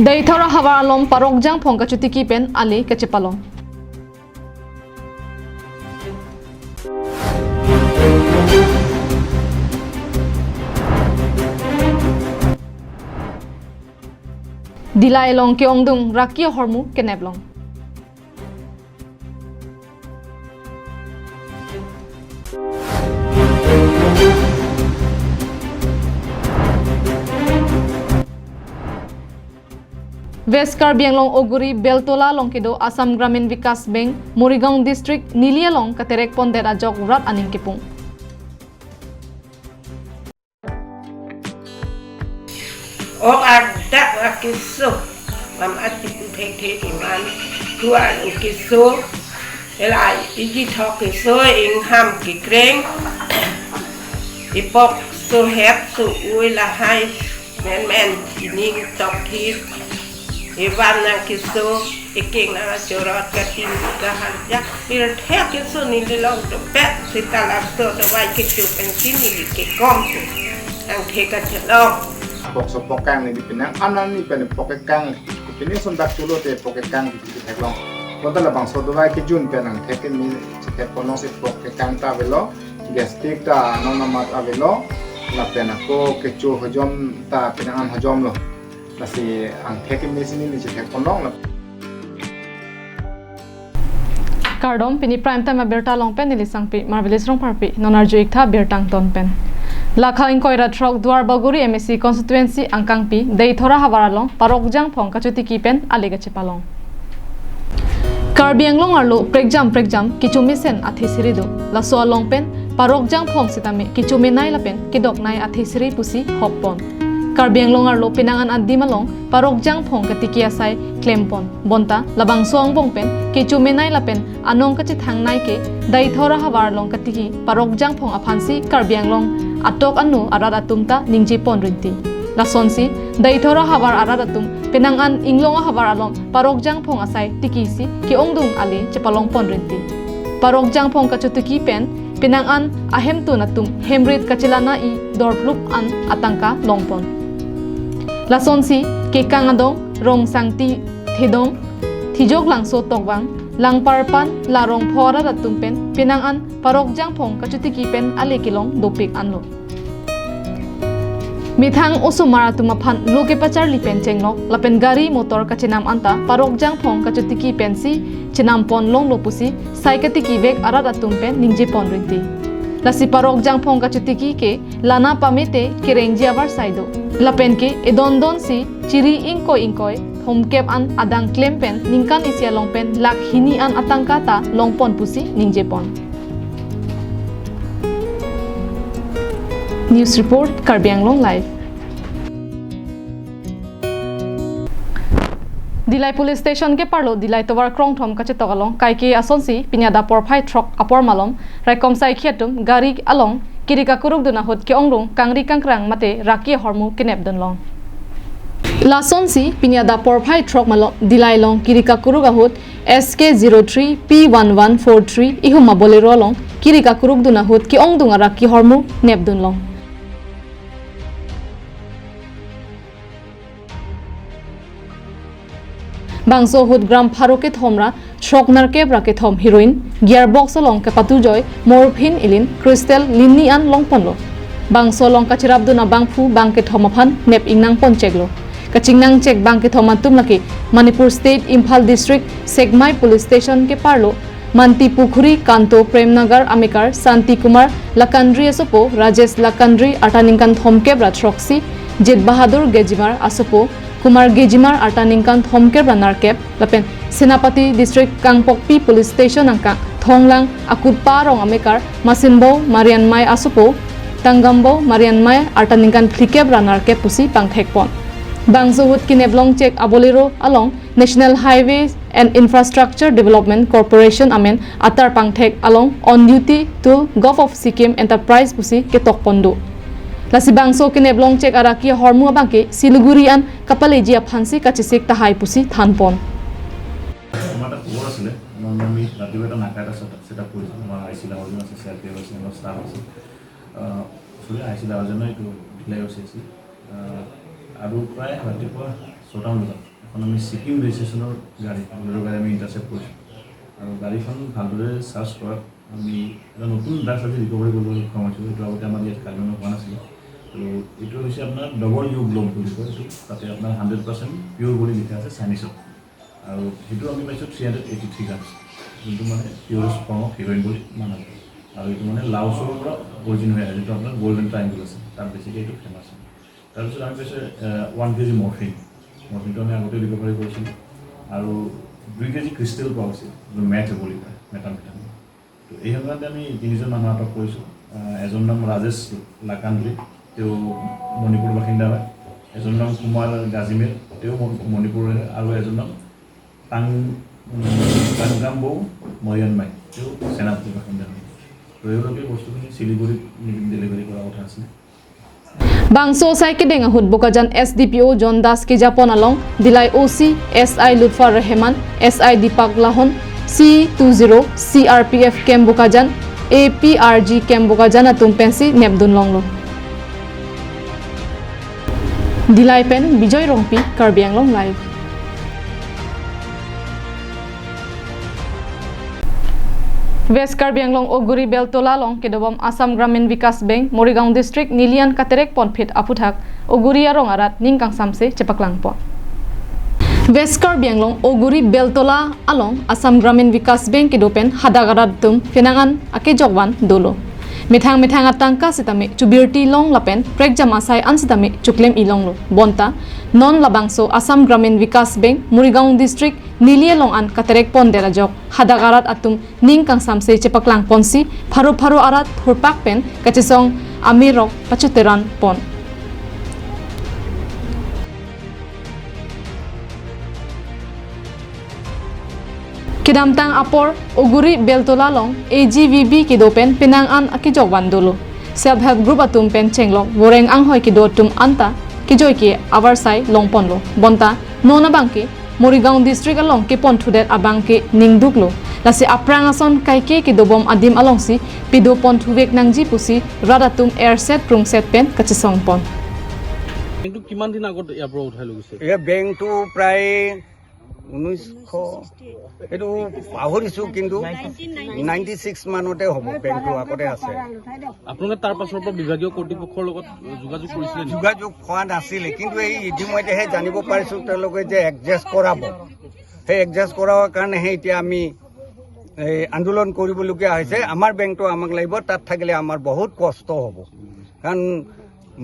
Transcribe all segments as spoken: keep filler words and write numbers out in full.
Deithor ahavar along parok jangphong kachotiki pen ali kachepalong. Dillai along ke-ongdung raki ahormu keneplong. West Karbi Anglong Oguri Beltola along kedo Assam Gramin Vikas Bank, Morigaon District, neli along katerek pondet ajok rat aning kepung. Ok, adak akeso, mam ati pu thekthe iman, tuan akeso, elai iji thok keso, ingham kekreng, ipok so hep so ui lahai, menmen, ining tok thip, ivan nangkeso, iking nangchorot, katim kaharjak, pirthe akeso neli long topet, sita laso dawai kecho pensi neli kekom tu angthe kachelong. Pok so pok kang neli penang anan ni pen pok kang, pini son dak chulo te pok kang di theklong. Bonta labangso dawai kejun pen angthe keme chethek ponlong si pok kang ta avelo, gastric ta non amat avelo, lapen ako kecho hojom ta penang an hojom lo. Lasi angthe keme si neli chethek ponlong la. Kardom, pini Prime Time abirta along pen neli Sangpi, Marvelous Rongpharpi, non arju-ik tha birta angton pen. Lakha ingkoi ra throk Duar Bagori M A C constituency angkangpi Deithor ahavar along parok jangphong kachotiki pen ali kachepalong. Karbi Anglong arlo prekjam prekjam kecho mesen athe siri do. Laso along pen parok jangphong sitame kecho menei lapen kedoknei athe siri pusi hokpon. Karbi Anglong arlo penang an adim along parok jangphong katiki asai klempon. Bonta labangso angbong pen kecho menei lapen anong kachethangnei ke Deithor ahavar along katiki parok jangphong aphansi Karbi Anglong atok anu arat atum ta ningje pon rinti. Lasonsi Deithor ahavar arat atum penang an Inglong ahavar along parok jangphong asai tikisi ke-ongdung ali chepalong pon rinti. Parok jangphong kachotiki pen penang an ahemtun atum hemrit kachelana-i dorphlup an atangka longpon. Lasonsi Kekang adong, Rongsangti thedong, Thijok Langso tokvang, Langparpan, Larongpho arat atum pen penang an parok jangphong kachotiki pen ali kelong dopik anlo. Methang osomar atum aphan lo kepacharli pen chenglok lapen gari motor kachenam anta parok jangphong kachotiki pensi chenam pon longlo pusi sai katiki vek arat atum pen ningje pon rinti. Lasi parok jangphong kachotiki ke lana pamete kerengji avarsai do. Lapen ke edondon si chiri ingkoi ingkoi thomkep an adang klem pen ningkan isi along pen lakh hini an atangka ta longpon pusi ningje pon. News report, Karbi Anglong Live. Dillai Police Station keparlo Dillai Tovar krongthom kachetok along kaike asonsi pini adap porphai throk apor malom raikom saikhi atum gari along kiri kakuruk dun ahut ke-ongdung kangri kangkrang mate raki ahormu kenep dunlong. Lasonsi pini adap porphai throk malom Dillai along kiri kakuruk ahut S K zero three P one one four three ihum a-Bolero along kiri kakuruk dun ahut ke-ongdung araki ahormu nep dunlong. Bangso ahut gram pharo kethom ra throk nerkep ra kethom heroin, gearbox along kepatujoi morphine, ilin, crystal, lini an longponlo. Bangso along kacherapdun abangphu bang kethom aphan nep ingnang poncheklo. Kachingnangchek bang kethom atum lake Manipur State, Imphal District, Sekmai Police Station keparlo Mantipukhuri, Kanto Premnagar amekar Santi Kumar Lakandri asopo, Rajesh Lakandri arta ningkan thomkep ra throksi, Jit Bahadur Gejimar asopo, Kumar Gejimar arta ningkan thomkep ra nerkep, lapen Senapati District Kangpokpi Police Station angkang Thonglang Akutpa arong amekar Masinbo Marianmai asopo, Tangambo Marianmai arta ningkan phlikep ra nerkep pusi pangthekpon. Bangso ahut keneplongchek a-Bolero along National Highways and Infrastructure Development Corporation amen atar pangthek along on duty to Govt of Sikkim Enterprise pusi ketokpon do. Lasi bangso keneplongchek araki ahormu abangke Siliguri an kapaleji aphansi kachesik tahai pusi thanpon. আমাৰ এটা খবৰ আছিলে, আমাৰ আমি ৰাতিপুৱা এটা নাকা এটা ছেট আপ কৰিছিলোঁ। আমাৰ আই চি লাহোৰ আছে, চি আৰ পি এফ আছে, আমাৰ ষ্টাফ আছে। আহ, চৰি আই চি লাহোৰ নহয়, এইটো ভিলাই অ চি আছিল। আহ, আৰু প্ৰায় ৰাতিপুৱা ছটামান বজাত আমি ছিকিম ৰেজিষ্ট্ৰেশ্যনৰ গাড়ী, বুলেৰ' গাড়ী আমি ইণ্টাৰচেপ্ট কৰিছোঁ আৰু গাড়ীখন ভালদৰে চাৰ্চ কৰাত আমি এটা নতুন ড্ৰাগছ আজি ৰিকভাৰী কৰিবলৈ সক্ষম হৈছোঁ। এইটো আগতে আমাৰ ইয়াত কাৰ্বি আংলঙত হোৱা নাছিলে। আৰু এইটো হৈছে আপোনাৰ ডাবল ইউ গ্ল'ব বুলি কয়। এইটো তাতে আপোনাৰ হাণ্ড্ৰেড পাৰ্চেণ্ট পিয়ৰ বুলি লিখা আছে চাইনিজত। আৰু সেইটো আমি পাইছোঁ three hundred eighty three grams, যোনটো মানে পিয়ৰেষ্ট ফৰ্ম অফ হিৰইন বুলি মানা যায়। আৰু এইটো মানে লাওছৰ পৰা অৰিজিন হৈ আহে, যিটো আপোনাৰ গল্ডেন ট্ৰাইংগল আছে, তাত বেছিকৈ এইটো ফেমাছ হয়। তাৰপিছত আমি পাইছোঁ ওৱান কেজি মৰ্ফিন। মৰ্ফিনটো আমি আগতে ৰিকভাৰী কৰিছিলোঁ। আৰু দুই কেজি ক্ৰিষ্টেল পোৱা গৈছিল, যোনটো মেথ বুলি কয়, মেথামফেটামিন। তো এই সংক্ৰান্তে আমি তিনিজন মানুহ আটক কৰিছোঁ। আহ, এজনৰ নাম ৰাজেশ লাকান বুলি, তেওঁ মণিপুৰৰ বাসিন্দা হয়। এজনৰ নাম কুমাৰ গাজিমেৰ, তেওঁ ম-, মণিপুৰৰে হয়। আৰু এজনৰ নাম টাং-, উম, টাংগাম্বৌ মৰিয়নমাই, তেওঁ চেনাপতিৰ বাসিন্দা হয়। তো এইবিলাকে বস্তুখিনি শিলিগুৰিত নিপিন ডেলিভাৰী কৰা কথা আছিলে। Bangso asai kedeng ahut Bokajan S D P O John Das kejapon along Dillai O C, S I Lutfar Rehman, S I Deepak Lahon, C two zero, C R P F camp Bokajan, A P R G camp Bokajan atum pensi nepdun longlo. Dillai pen Bijoy Rongpi, Karbi Anglong Live. West Karbi Anglong Oguri Beltola along kedobom Assam Gramin Vikas Bank, Morigaon District neli an katerek ponphit aphuthak Oguri arong arat ning kangsamse chepaklangpon. West Karbi Anglong Oguri Beltola along Assam Gramin Vikas Bank kedo pen hadak arat atum penang an akejokvan dolo. Methang methang atangka sitame chubirti long lapen prekjam asai an sitame chuklem-i longlo. Bonta non labangso Assam Gramin Vikas Bank, Morigaon District neli along an katerek pondet ajok hadak arat atum ning kangsamse chepaklangponsi pharo pharo arat thurpak pen kachesong amirok pachuteranpon. Kedamtang apor Oguri Beltola along A G V B kedo pen penang an akejokvan dolo. Self help group atum pen chenglok voreng anghoi kedo atum anta kejoi ke avarsai longponlo. Bonta non abangke Morigaon District along keponthudet abangke ningduklo. Lasi aphrang ason kaike kedobom adim alongsi pedo ponthuvek nangji pusi rat atum erset prungset pen kachesongpon. কিন্তু কিমান দিন আগত ইয়াৰ পৰা উঠাই লৈ গৈছে? এই বেংকটো প্ৰায় ঊনৈছশ, এইটো পাহৰিছোঁ, কিন্তু নাইণ্টি ছিক্স মানতে হ'ব, বেংকটো আগতে আছে। আপোনালোকে তাৰ পাছৰ পৰা বিভাগীয় কৰ্তৃপক্ষৰ লগত যোগাযোগ কৰিছিলে নেকি? যোগাযোগ হোৱা নাছিলে, কিন্তু এই ইতিমধ্যেহে জানিব পাৰিছোঁ তেওঁলোকে যে এডজাষ্ট কৰাব। সেই এডজাষ্ট কৰাৰ কাৰণেহে এতিয়া আমি এই আন্দোলন কৰিবলগীয়া হৈছে। আমাৰ বেংকটো আমাক লাগিব, তাত থাকিলে আমাৰ বহুত কষ্ট হ'ব। কাৰণ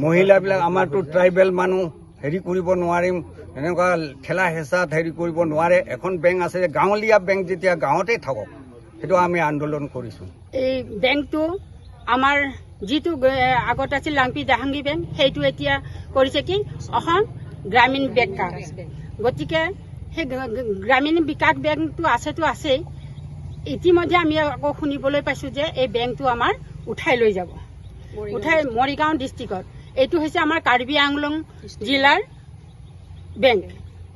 মহিলাবিলাক, আমাৰতো ট্ৰাইবেল মানুহ, হেৰি কৰিব নোৱাৰিম, এনেকুৱা ঠেলা হেঁচাত হেৰি কৰিব নোৱাৰে। এখন বেংক আছে যে গাঁৱলীয়া বেংক, যেতিয়া গাঁৱতেই থাকক, সেইটো আমি আন্দোলন কৰিছোঁ। এই বেংকটো আমাৰ যিটো গ-, আগত আছিল লাংপি জাহাংগীৰ বেংক, সেইটো এতিয়া কৰিছে কি অসম গ্ৰামীণ বেংক। গতিকে সেই গ-, গ-, গ্ৰামীণ বিকাশ বেংকটো আছেতো আছেই। ইতিমধ্যে আমি আকৌ শুনিবলৈ পাইছোঁ যে এই বেংকটো আমাৰ উঠাই লৈ যাব, উঠাই মৰিগাঁও ডিষ্ট্ৰিক্টত। এইটো হৈছে আমাৰ কাৰ্বি আংলং জিলাৰ বেংক।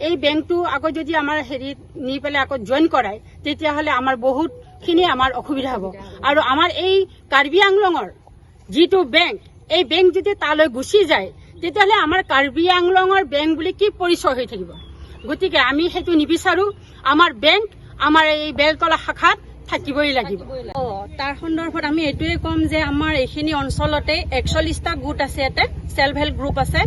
এই বেংকটো আকৌ যদি আমাৰ হেৰিত নি পেলাই আকৌ জইন কৰায়, তেতিয়াহ'লে আমাৰ বহুতখিনি আমাৰ অসুবিধা হ'ব। আৰু আমাৰ এই কাৰ্বি আংলঙৰ যিটো বেংক, এই বেংক যদি তালৈ গুচি যায়, তেতিয়াহ'লে আমাৰ কাৰ্বি আংলঙৰ বেংক বুলি কি পৰিচয় হৈ থাকিব? গতিকে আমি সেইটো নিবিচাৰোঁ। আমাৰ বেংক আমাৰ এই বেলতলা শাখাত থাকিবই লাগিব। থাকিবই লাগিব। অ, তাৰ সন্দৰ্ভত আমি এইটোৱে ক'ম যে আমাৰ এইখিনি অঞ্চলতে একচল্লিছটা গোট আছে, ইয়াতে ছেল্ফ হেল্প গ্ৰুপ আছে।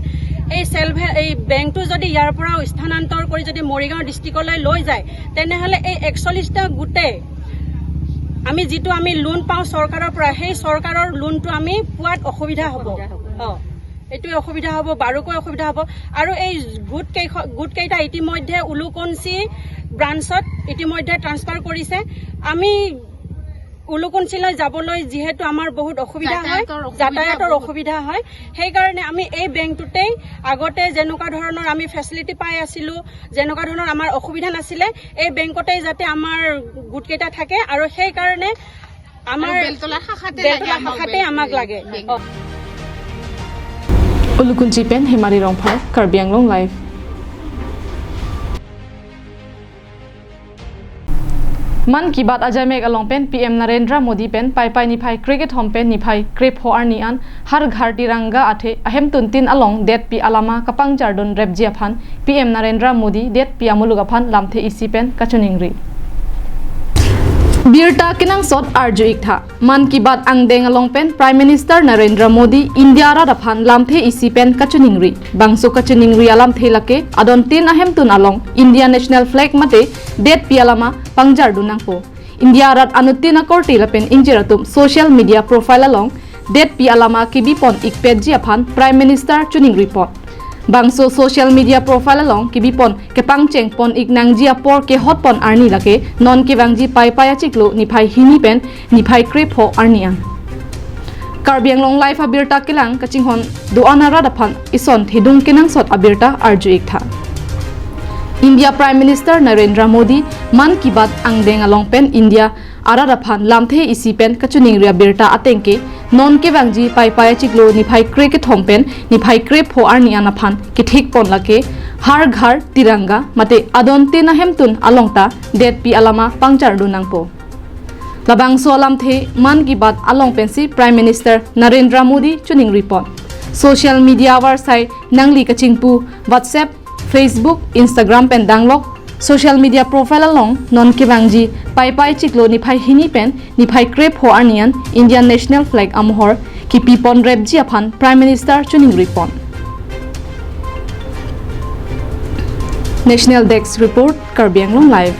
এই ছেল্ফ হে-, এই বেংকটো যদি ইয়াৰ পৰা স্থানান্তৰ কৰি যদি মৰিগাঁও ডিষ্ট্ৰিক্টলৈ লৈ যায়, তেনেহ'লে এই একচল্লিছটা গোটে আমি যিটো আমি লোন পাওঁ চৰকাৰৰ পৰা, সেই চৰকাৰৰ লোনটো আমি পোৱাত অসুবিধা হ'ব। অসুবিধা হ'ব। অ, এইটোৱে অসুবিধা হ'ব, বাৰুকৈ অসুবিধা হ'ব। আৰু এই গোট কেইখ-, গোটকেইটা ইতিমধ্যে উলুকুঞ্চি ব্ৰাঞ্চত ইতিমধ্যে ট্ৰান্সফাৰ কৰিছে। আমি উলুকুঞ্চিলৈ যাবলৈ যিহেতু আমাৰ বহুত অসুবিধা হয়, যাতায়াতৰ অসুবিধা যাতায়াতৰ বহুত। অসুবিধা হয়, সেইকাৰণে আমি এই বেংকটোতেই আগতে যেনেকুৱা ধৰণৰ আমি ফেচিলিটি পাই আছিলোঁ, যেনেকুৱা ধৰণৰ আমাৰ অসুবিধা নাছিলে, এই বেংকতেই যাতে আমাৰ গোটকেইটা থাকে আৰু সেইকাৰণে আমাৰ আৰু বেলতলা শাখাতে বেলতলা লাগে আমাক শাখাতে বেংক। আমাক লাগে। বেংক। অ। Ulukunchi pen Hemari Rongphar, Karbi Anglong Live. Mann Ki Baat ajaimek along pen P M Narendra Modi pen Paipai niphai krekethom pen niphai krepho arni an Har Ghar Tiranga athe ahemtun tin along detpi alama kapangjardun repji aphan P M Narendra Modi detpi amuluk aphan lamthe isi pen kachiningri. Birta kenangsot arju-iktha. Mann Ki Baat angdeng along pen Prime Minister Narendra Modi India arat aphan lamthe isi pen kachiningri. Bangso kachiningri alamthe lake adon tin ahemtun along India National Flag mate detpi alama pangjardun nangpo. India arat anuttin akorte lapen ingjir atum social media profile along detpi alama kebipon-ikpetji aphan Prime Minister chiningripon. Bangso social media profile along kebipon kepangchengpon-ik nangji apor kehotpon arni lake non kevangji Paipai achiklo niphai hini pen niphai krepho arni an. Karbi Anglong Live abirta kelang kachinghon do-an arat aphan ison thedung kenangsot abirta arju-iktha. India Prime Minister Narendra Modi Mann Ki Baat angdeng along pen India arat aphan lamthe isi pen kachiningri abirta ateng ke non kevangji Paipai achiklo niphai krekethom pen niphai krepho arni an aphan kethikpon lake Har Ghar Tiranga mate adon tin ahemtun along ta detpi alama pangjardun nangpo. Labangso alamthe Mann Ki Baat along pensi Prime Minister Narendra Modi chiningripon. Social media avarsai nangli kachingpu WhatsApp, Facebook, Instagram pen danglok social media profile along non kevangji Paipai chiklo niphai hini pen niphai krepho arni an Indian National Flag amohor kepipon repji aphan Prime Minister chiningripon. National Desk Report, Karbi Anglong Live.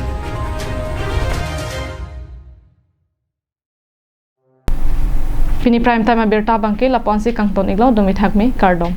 Pini Prime Time abirta abangke lapu-ansi kangton-iklo, dumi thakmi, kardom.